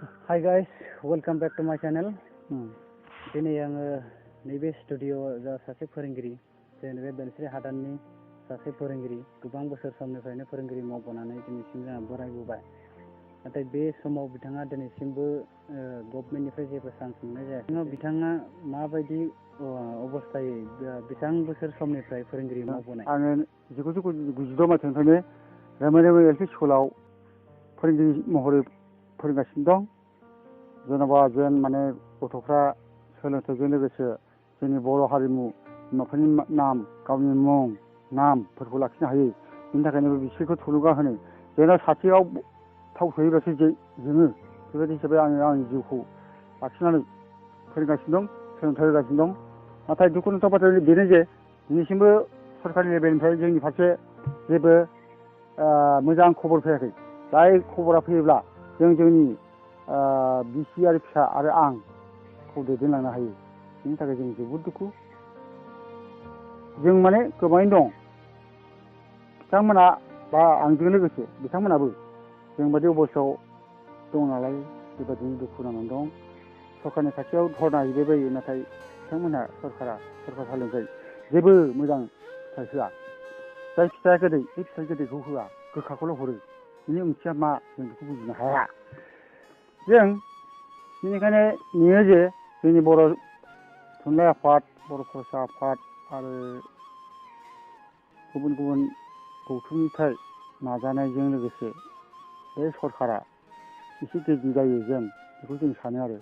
Hi guys, welcome back to my channel. दिनै आङो नैबे स्टुडिअ' जा सासे फोरोंगिरि जोंनि बे बेलस्रि हादाननि सासे फोरोंगिरि गोबां बोसोर समनिफ्रायनो फोरोंगिरि मावबोनानै दिनैसिम जोंहा बोरायबोबाय नाथाय बे समाव बिथाङा दिनैसिमबो गभर्नमेन्टनिफ्राय जेबो चान्स मोननाय जायाखै बिथाङा माबायदि अबस्थायै बेसेबां बोसोर समनिफ्राय फोरोंगिरि मावबोनाय आङो 1996 मायथाइनिफ्रायनो रेमेडियेल एल पि स्कुलाव फोरोंगिरि महरै फोरोंगासिनो दं जेन'बा जेन माने गथ'फ्रा सोलोंथाइजों लोगोसे जोंनि बर' हारिमु बिमाफोरनि नाम गावनि मुं नामफोरखौ लाखिनो हायो बेनि थाखायनो बिसोरखौ थुलुंगा होनो जेन' साथियाव थाव सोयोब्लासो जोङो बेबायदि हिसाबै आङो आंनि जिउखौ लाखिनानै फोरोंगासिनो दं सोलोंथाइ होगासिनो दं नाथाय दुखुनांथाव बाथ्राया बेनो जे दिनैसिमबो सरकारि लेभेलनिफ्राय जोंनि फारसे जेबो मोजां खबर फैयाखै जाय खबरा फैयोब्ला जोंनि बिसि आरो फिसा आरो आंखौ दैदेनलांनो हायो बेनि थाखाय जों जोबोद दुखु जों माने गोबाङैनो दं बिथांमोना बा आंजों लोगोसे बिथांमोनाबो जोंबायदि अबस्थायाव दं नालाय बेबायदिनो दुखु नांनानै दं सरकारनि खाथियाव धरना हैबाय बायो नाथाय बिथांमोनहा सरकारसालिनिफ्राय जेबो मोजां फिथाइ होआ जाय फिथाइया गोदै बे फिथाइ गोदैखौ होआ गोखाखौल' हरो बिनि ओंथिया मा जों बेखौ बुजिनो हाया जों बेनिखायनो नुयो जे जोंनि बर' थुनलाइ आफाद बर' फरायसा आफाद आरो गुबुन गुबुन गौथुमनिफ्राय नाजानायजों लोगोसे बे सरकारा एसे गिदिर जायो जों बेखौ जों सानो आरो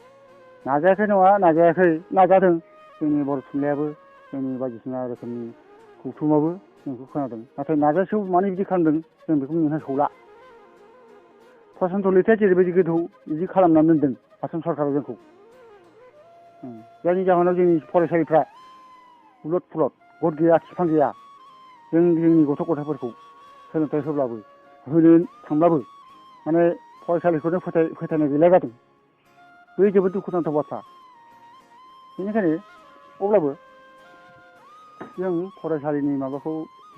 नाजायाखै नङा नाजादों जोंनि बर' थुनलाइयाबो जोंनि बायदिसिना रोखोमनि गौथुमाबो जों बेखौ खोनादों नाथाय नाजासेयाव मानो बिदि खालामदों जों बेखौ नुहासौला प्रसान्त लैथोआ जेरैबायदि गोथौ बिदि खालामनानै दोनदों आसाम सरकारा जोंखौ जायनि जाहोनाव जोंनि फरायसालिफ्रा उलट पुलट गद गैया बिफां गैया जोंनि गथ' गथायफोरखौ सोलोंथाइ होब्लाबो होनो थांब्लाबो माने फरायसालिखौनो फोथायनाय गैला जादों बे जोबोद दुखुनांथाव बाथ्रा बेनिखायनो अब्लाबो जों फरायसालिनि माबाखौ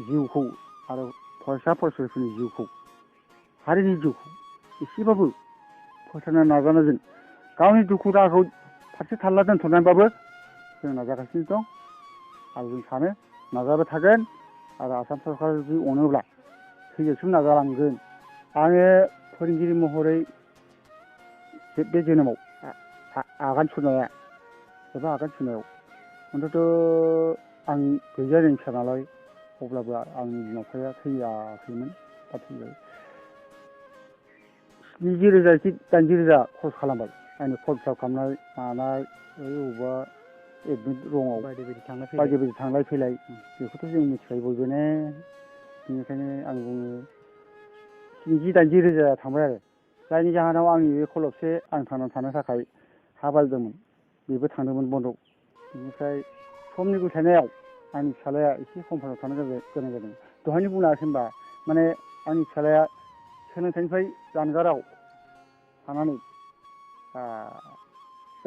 जिउखौ आरो फरायसा फरायसुलिफोरनि जिउखौ हारिनि जिउखौ एसेबाबो फोथांनो नाजानायजों गावनि दुखु दाहाखौ फारसे थाल्ला दोनथ'नानैबाबो जों नाजागासिनो दं आरो जों सानो नाजाबाय थागोन आरो आसाम सरकारा जुदि अनोब्ला थैजासिम नाजालांगोन आङो फोरोंगिरि महरै बे जोनोमाव आगान सुरनाया एबा आगान सुरनायाव अन्तत' आं गैजारोङै फिसा नालाय अब्लाबो आंनि बिमा बिफाया थैयाखैमोन दा थैबाय 70,000 कि 80,000 खरस खालामबाय आंनि फर्म फिल आप खालामनाय मानाय बबेबा एडमिट रङाव बायदि बायदि थांलाय फैलाय बेखौथ' जों मिथिखायो बयबोनो बेनिखायनो आं बुङो 70,000-80,000 थांबाय आरो जायनि जाहोनाव आंनि बे खलबसे आं थांनानै थानो थाखाय हा बायदोंमोन बेबो थांदोंमोन बन्द' बेनिफ्राय समनि गुथायनायाव आंनि फिसालाया एसे कम्पानियाव थानो गोनां जादों दहायनो बुङाखै होनबा माने आंनि फिसालाया सोलोंथाइनिफ्राय जानगाराव थानानै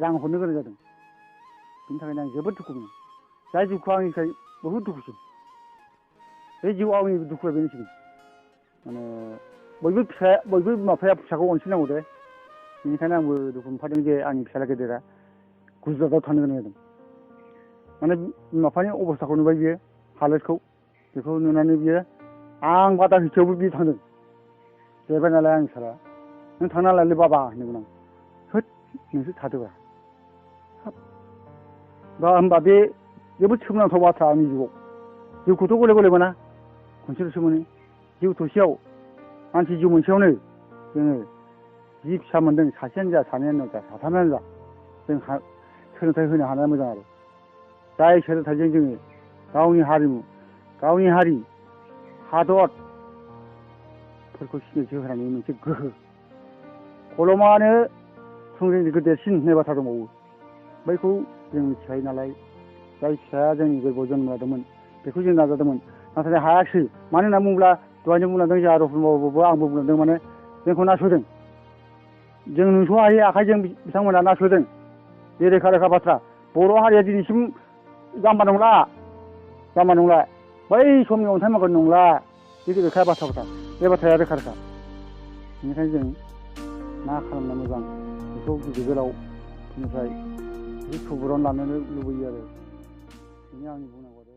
रां हरनो गोनां जादों बेनि थाखायनो आं जोबोद दुखु मोनो जाय दुखुआ आंनिफ्राय बहुद दुखुसिन बे जिउआव आंनि दुखुआ बेनोसिन माने बयबो बिमा बिफाया फिसाखौ अनसिनांगौ दे बेनिखायनो आंबो दुखु मोनफादों जे आंनि फिसाला गेदेरा गुजरातआव थांनो गोनां जादों माने बिमा बिफानि अबस्थाखौ नुबाय बियो हालोदखौ बेखौ नुनानै बियो आं बादा होसेयावबो बियो थांदों देरबाय नालाय आंनि फिसाला नों थांना लायलै बाबा होनदोंमोन आं होद नोंसोर थादोब्रा दा होनबा बे जोबोद सोमोनांथाव बाथ्रा आंनि जिउखौथ' गले गले मोना खनसेल'सो मोनो जिउ थसेयाव मानसि जिउ मोनसेयावनो जोङो जि फिसा मोन्दों सासेयानो जा सानैयानो जा साथामानो जा जों सोलोंथाइ होनो हानाया मोजां आरो जाय सोलोंथाइजों जोङो गावनि हारिमु गावनि हारि हादरफोरखौ सिनायथि होनायनि मोनसे गोहो कलमानो थुंग्रिनिख्रुइ देरसिन होननाय बाथ्रा दंबावो बैखौ जों मिथिखायो नालाय जाय फिसाया जोंनि गोरबोआव जोनोम लादोंमोन बेखौ जों नाजादोंमोन नाथाय हायाखिसै मानो होनना बुङोब्ला दहायनो बुंलांदों जोंहा रफुल बाबुबो आंबो बुंलांदों माने जोंखौ नासयदों जों नुस' हायै आखाइजों बिथांमोना नासयदों बे रोखा रोखा बाथ्रा बर' हारिया दिनैसिम जाम्बा नंला बै समनि अन्थाइ मागोर नंला बे रोखा बाथ्रा बे बाथ्राया रोखा रोखा बेनिखायनो जों मा खालामनो मोजां बेखौ गिदिर गोलावनिफ्राय सुबुरुन लानो लुबैयो आरो बेनो आंनि बुंनांगौआ।